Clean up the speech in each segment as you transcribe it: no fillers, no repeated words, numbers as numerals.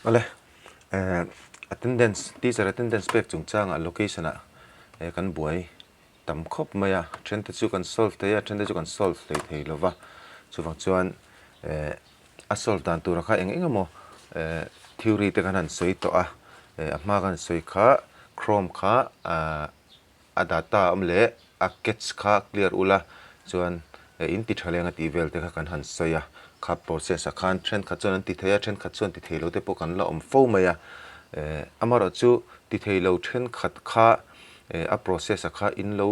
Awle, attendance, teacher attendance pek chungchangah location ah kan buai tam khawp mai a, then te chu kan solve thei a, then te chu kan solve hlei thei lo va, chuvang chuan a solve dan tura kha eng eng emaw theory te khan han sawi tawh a, a hma kan sawi kha chrome kha ah A data awm leh a cache kha clear ula chuan in ti tha leng a tih vel te kha kan han sawi a, kha process ah khan thenkhat chuan an ti thei a, thenkhat chuan ti thei lo te pawh kan la awm fo mai a, amaherawh chu ti thei lo thenkhat kha a process ah kha in lo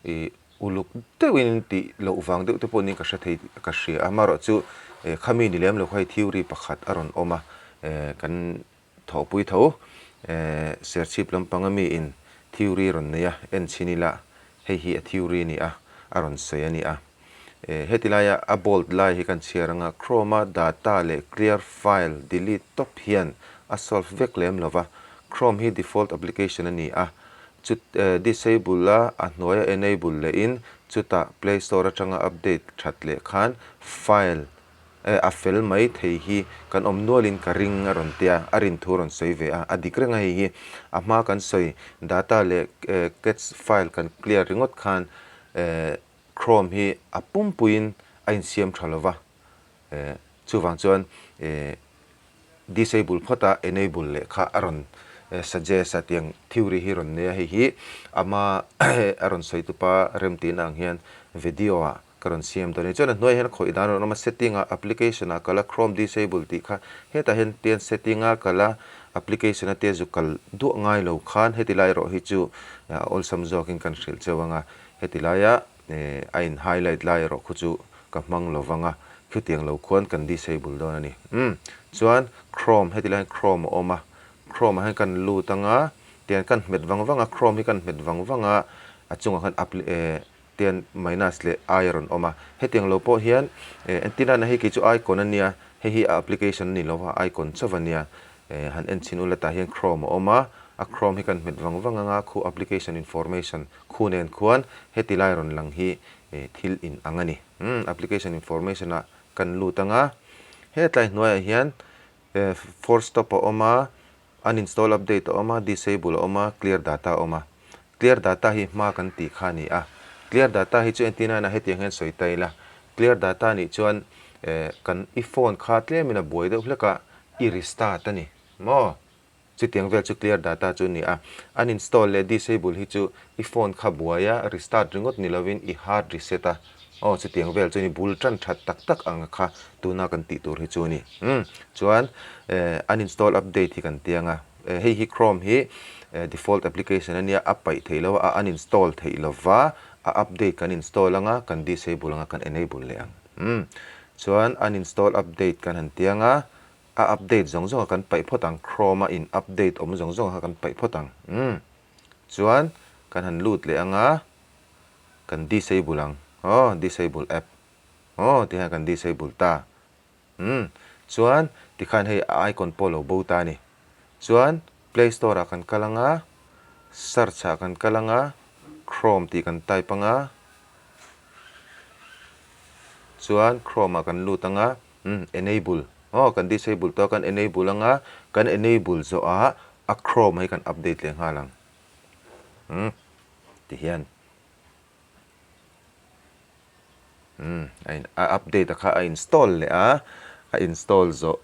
ih uluk deuhin in tih loh vang deuh te pawh niin ka hre thei ka hria a, amaherawh chu khami ni lem lo kha hei theory pakhat a rawn awm a, kan Thawhpui tho, Serchhip lampanga miin theory rawn nei a, en chhin ila hei hi a theory a ni a, a rawn sawi a ni a. Heti laia a bold lai hi kan chhiar anga Chrome-a data leh clear file delete tawp hian a solve vek lem lo va, Chrome hi default application a ni a, chu disable a a hnuaia enable lehin chutah Play Store atanga update that leh khan file Eh, a fel mai thei hi kan awm nualin ka ring a rawn tia, a rin thu a rawn sawi ve a, a dik reng a hei hi. A hma kan sawi data leh cache file kan clear ringawt khan eh Chrome hi a pumpuiin a insiam tha lo va, eh chuvang chuan eh disable phawt a enable leh kha a rawn suggest a tiang theory hi rawn nei a, hei hi ama a rawn sawi tupa remtihna ang hian video ah Ka rawn siam dawn a ni. Chuan a hnuaiah hian khawih dan a rawn awm a, setting ah application ah kal a, chrome disable tih kha hetah hian tian setting a kal a, application a tia zu kal duah ngai lo khan heti lai erawh hi chu a awlsam zawkin kan hrilh cheu ang a, heti laia a in highlight lai erawh khu chu ka hmang lo vang a, khutiang lo khuan kan disable dawn a ni. Umm chuan chrome heti lai hian chrome a awm a, chrome ah hian kan lut ang a, tian kan hmet vang vang a, chrome hi kan hmet vang vang a, a chungah khan appli eh Tian minus leh i a rawn awm a, hetiang lo pawh hian entir nana hei kei chu icon a nia, hei hi a application a ni lo va, icon chauh a nia, han en chhin ula tah hian chrome a awm a, a chrome hi kan hmet vang vang anga khu application information khu nen khuan heti lai rawn lang hi thil in ang a ni. Umm application information ah kan lut anga, hetlai hnuaiah hian force stop a awm a, Uninstall update a awm a, disable a awm a, clear data a awm a. Clear data hi hma kan tih kha a ni a. Clear data hi chu entir nana hetiang hian sawi ta ila, clear data nih chuan eh kan i phone kha tlemin a buai deuh hlek a, i restart a ni maw? Chutiang vel chu clear data chu a ni a. Uninstall leh disable hi chu i phone kha buai a, restart ringawt ni lovin i hard reset a. Aw chutiang vel chu ni bul tan that tak tak ang kha tuna kan tih tur hi chu a ni. Umm chuan eh uninstall update hi kan tiang a, eh hei hi chrome hi eh default application a nia a paih theih lo a, a uninstall theih lo va, a update kan install anga kan disable anga kan enable leh ang. Umm chuan uninstall update kan han tiang a, a update zawng zawng a kan paih phawt ang chrome a in update awm zawng zawng kha kan paih phawt ang. Umm chuan kan han lut leh anga. Kan disable ang aw, disable app aw ti hian kan disable ta. Umm chuan tikhan hei a icon pawh lo bo ta a ni. Chuan play store ah kan kal anga, search ah kan kal anga, chrome tih kan type anga, chuan chrome ah kan lut anga, umm enable aw kan disable tawh a kan enable anga, kan enable zawh ah a chrome hi kan update leh nghal ang. Umm. Ti hian umm a in a update a kha a install leh a, a install zawh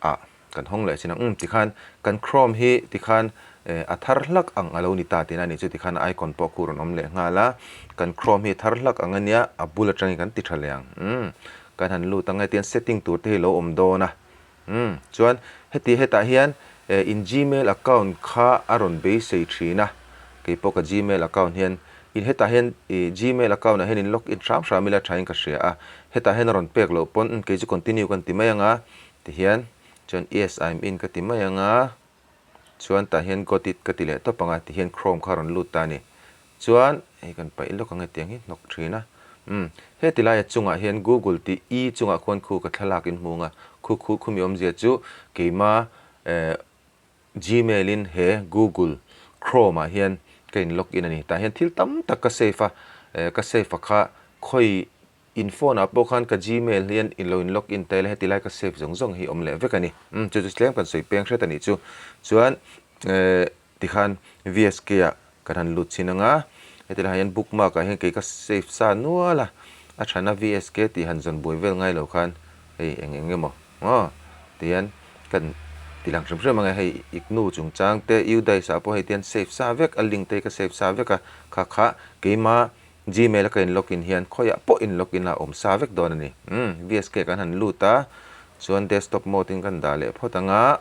ah kan hawng leh chin ang umm tikhan kan chrome hi tikhan eh a thar hlak ang a lo ni ta tihna a nih chu tikhan a icon pawh khu rawn awm leh nghal a, kan chrome hi a thar hlak ang a nia a bul atangin kan ti tha leh ang umm kan han lut ang e tihian setting tur te hi lo awm dawn a. Umm, chuan heti hetah hian in gmail account kha a rawn beisei thin a, keipawh ka gmail account hian in hetah hian i gmail account ah hian in log in hram hram ila thain ka hria a, hetah hian a rawn pek loh pawn umm kei chu continue kan ti mai ang a, tihian chuan yes I'm in ka ti mai ang a, chuan tah hian got it ka ti leh tawp ang a, tihian chrome kha a rawn lut ta a ni. Chuan hei kan paih lawk ang hetiang hi hnawk thin a. Umm heti laia chungah hian Google tih i chungah khuan khu ka thlalak in hmung a, khu khu khumi awmzia chu keima eh Gmail in he Google Chrome ah hian ka in log in a ni. Tah hian thil tam tak ka save a, eh ka save a kha khawi. In phone ah pawh khan ka gmail hian in lo in log in ta ila heti lai ka save zawng zawng hi awm leh vek a ni. Umm chu chu tlem kan sawi peng hret a nih chu. Chuan eh tikhan VSK ah kan han lut chhin ang a, heti lai ah hian bookmark ah hian kei ka save sa nual a, a thana VSK tih han zawn buai vel ngai lo khan hei eng eng emaw aw tihian kan ti lang hrim hrim ang e, hei IGNOU chungchang te UDISE ah pawh hei tihian save sa vek a link te hi ka save sa vek a, kha kha keima Gmail a ka in login hian khawiah pawh in login a awm sa vek dawn a ni. Umm VSK kan han lut a, chuan desktop mode in kan dah leh phawt ang a,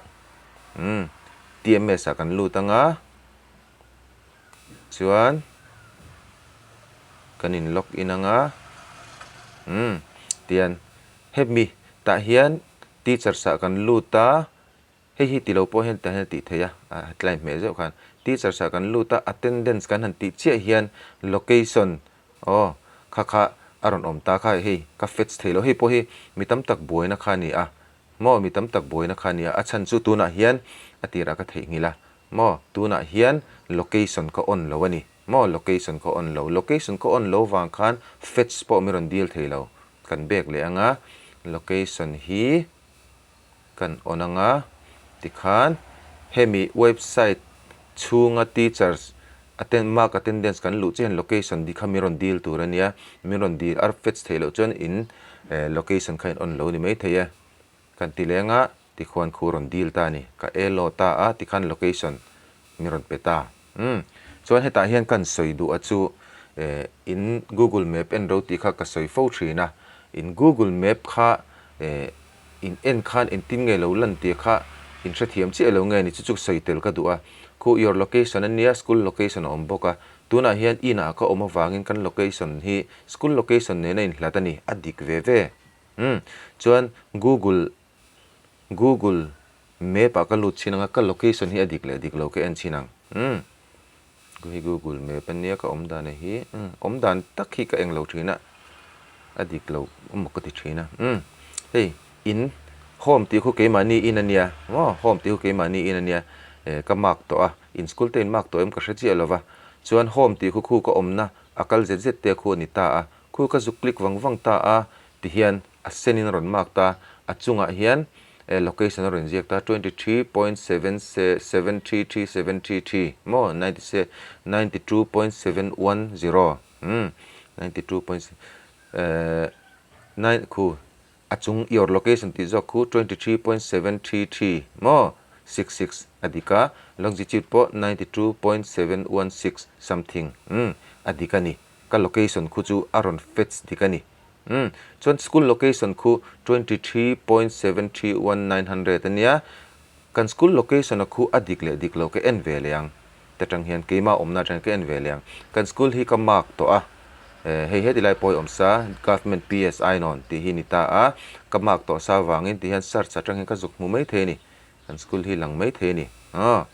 umm TMS ah kan lut ang a, chuan kan in login ang a, umm tian hemi tah hian teachers ah kan lut a, Hei hi ti lo pawh hian tah hian a tih theih a, a tlai hmeh zeuh khan. Teachers ah kan lut a, attendance kan han tih chiah hian location aw kha kha a rawn awm ta kha hei ka fetch thei lo. Hei pawh hi mi tam tak buaina kha a ni a maw, mi tam tak buaina kha a ni a, a chhan chu tunah hian a tirah ka theihnghilh a maw, tunah hian location ka on lo a ni maw, location ka on lo. Location ka on lo vang khan fetch pawh mi rawn dil thei lo. Kan bek leh ang a, location hi. Kan on anga tikhan hemi website chhunga teachers atten mark attendance kan luh chian location di kha min rawn deal tur a nia, min rawn deal a fetch theih loh chuan in location kha in on lo ni maithei e. Kan ti leng a tikhuan khu rawn deal ta a ni, ka elo ta a tikhan location min rawn pe ta. Umm chuan hetah hian kan sawi duh a chu eh in google map en ro tih kha ka sawi fo thin a, in google map kha eh in en khan engtin nge lo lan tih kha in hrethiam chiah lo nge ni chu chu sawi tel ka duh a, khu your location a nia school location a awm bawk a, tunah hian inah ka awm avangin kan location hi school location nena inhlat a ni a dik ve ve. Umm chuan google Google map ah ka lut chhin ang a, ka location hi a dik leh dik lo ka en chhin ang. Umm hei Google map a nia ka awm dan hi umm awm dan tak hi ka eng lo thin a, a dik lo emaw ka ti thin a. Umm hei in home tih khu keimahni in a nia maw home tih khu keimahni in a nia eh ka mark tawh a, in school te in mark tawh em ka hre chiah lo va, chuan home tih khu khu ka awmna a kal zet zet te khu a ni ta a, khu ka zuk click vang vang ta a tihian a sen in a rawn mark ta, a chungah hian location a rawn ziak ta 23.7733733 maw 92.710 umm 92 point eh nine khu a chung your location tih zawk khu 23.733 maw 66 a dik a longitude pawh 92.716 something umm a dik a ni ka location khu chu a rawn fetch dik a ni. Umm, chuan school location khu 23.731900 a nia, kan school location a khu a dik leh dik lo ka en ve leh ang, ta tang hian keimah awmna atang hian ka en ve leh ang, kan school hi ka mark tawh a, eh hei heti lai pawh hi awm sa, Government PS Ainawn tih hi ni ta a, ka mark tawh sa avangin ti hian search atang hian ka zuk hmu mai thei a ni. Kan school hi lang mai thei a ni. Aw,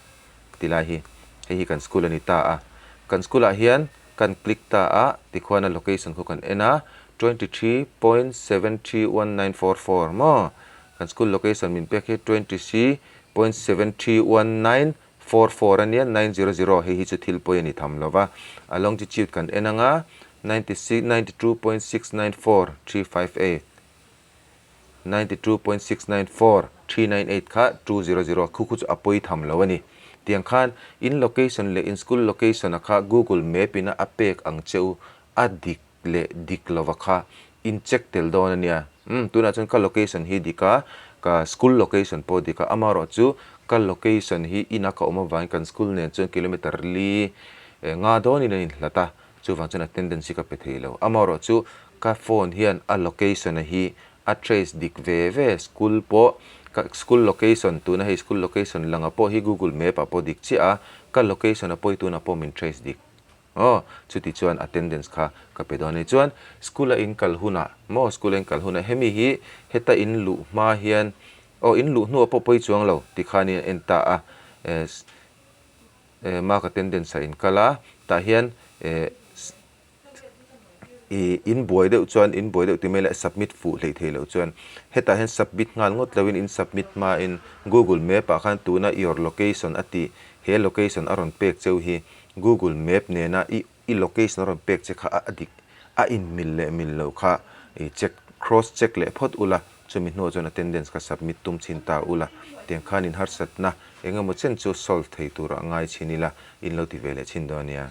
ti lai hi. Hei hi kan school a ni ta a. Kan school ah hian kan click ta a, tikhuan a location khu kan en a, 23.731944 maw? Kan school location min pek hi 23.731944 a nia, 900 hei hi chu thil pawi a ni tham lo va. A longitude kan en ang a, 92.694358. 92.694 398 kha 200 khu khu chu a pawi tham lo a ni. Tiang khan in location leh in school location a kha Google map in a a pek ang che u a dik leh dik lova kha in check tel dawn a nia. Umm tunah chuan ka location hi dik a, ka school location pawh dik a, amaherawh chu ka location hi ina ka awm avangin kan school nen chuan kilometer li nga dawnin a inhlat a, Chuvang chuan attendance hi ka pe thei lo. Amaherawh chu ka phone hian a location a hi a trace dik ve ve, school pawh ka school location tuna hei school location langa pawh hi google map ah pawh dik chiah a, ka location a pawh hi tunah pawh min trace dik. Aw, chuti chuan attendance kha ka pe dawn a ni. Chuan school a in kal hunah maw school a in kal hunah hemi hi heta in luh hma hian aw in luh hnuah pawh pawi chuang lo tikhanin a en ta a, eh Eh mark attendance ah in kal a, tah hian eh ih in buai deuh chuan in buai deuh ti mai leh submit fuh hleih theih loh chuan hetah hian submit nghal ngawt loin in submit hmain google map ah khan tuna your location a tih he location a rawn pek cheu hi google map nena i i location a rawn pek che kha a dik a in mil leh mil loh kha I check, cross check leh phawt ula, chumi hnuah chuan attendance kha submit tum chhin ta ula, tiang khan in harsatna eng emaw chen chu solve thei turah ngai chhin ila, in lo ti ve leh chhin dawn nia.